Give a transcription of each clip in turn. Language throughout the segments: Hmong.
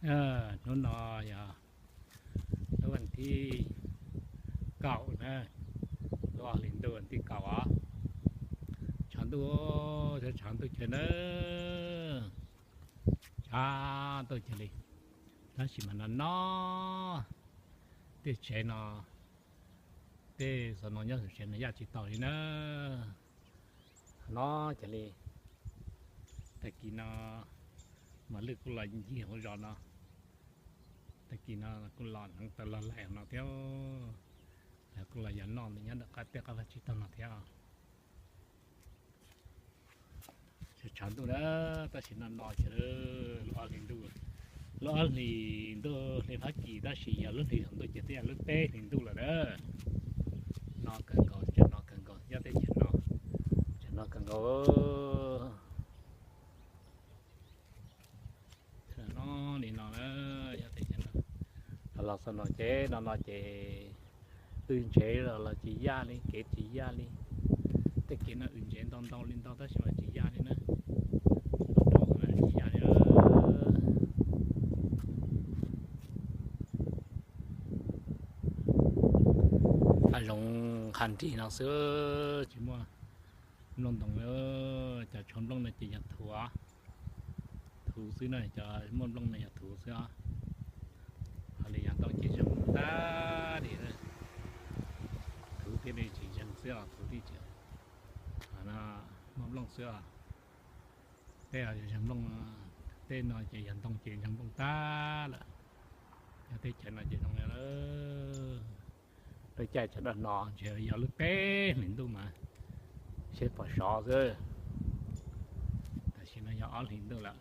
Hnub no yog lub vas thib kaum na, lub ob hlis ntuj vas thib kaum os. Tshav ntuj, tshav ntuj kawg na, tshav ntuj kawg li. Tab sis mas no no tej tsev no, tej xov no nyob hauv tsev no yaj tsis tau li na. No kawg li. Tag kis no mas lwj kuj los ncig hauv zos no. Tag kis no kuj los hneev taw los laim no thiab. Lawv kuj los yos noj nyob ntawm qab tej qab vaj tsib taug no thiab. Tshav ntuj na, tab sis no no ces lub ob hlis ntuj, lub ob hlis ntuj hli Fab Kis tab sis yog lub hli saum ntuj ces twb yog lub peb hlis ntuj lawm na. No kawg nkaus, tsam no kawg nkaus, nyob teb chaws no, tsam no kawg nkaus. No li no na, yog teb chaws no los xav no ces no no ces wb ntsev los tsis yaj li, kev tsis yaj li. Tej kev no wb ntsev ntau ntau li ntau tab sis mas tsis yaj li na. Tsis yaj li. Hav zoov qha nrig no xwb, tsis muaj nplooj ntoo. Cov tshuav nplooj no ces yog thuv, thuv xwb na, cov muaj nplooj no yog thuv xwb os. Ho li yog ntoo ces zeeg tag li, thuv thiaj li tsis zeeg xwb os, thuv thiaj tsis muaj nplooj xwb os. Tej zeeg nplooj, tej no ces yog ntoo ces zeeg nplooj tag lawm. Yog teb chaws no ces zoo li lawm. Lub caij tsam no no ntshe yog lub peb hlis ntuj mas seb puas sov xwb. Tam sim no yog ob hlis ntuj lawm.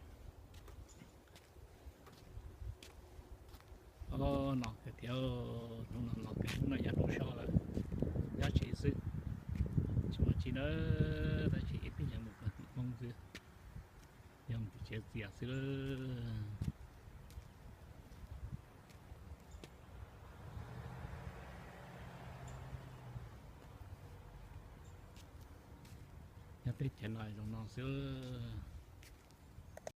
No kawg thiab, hnub no no kawg, hnub no yog hnub so lawm, nyob tsev xwb. Tsis muaj tsi na, tab sis ib pliag yog mus pw tim Hmoob xwb, yog mus tim tsev txias xwb. Nyob teb chaws no zoo no xwb.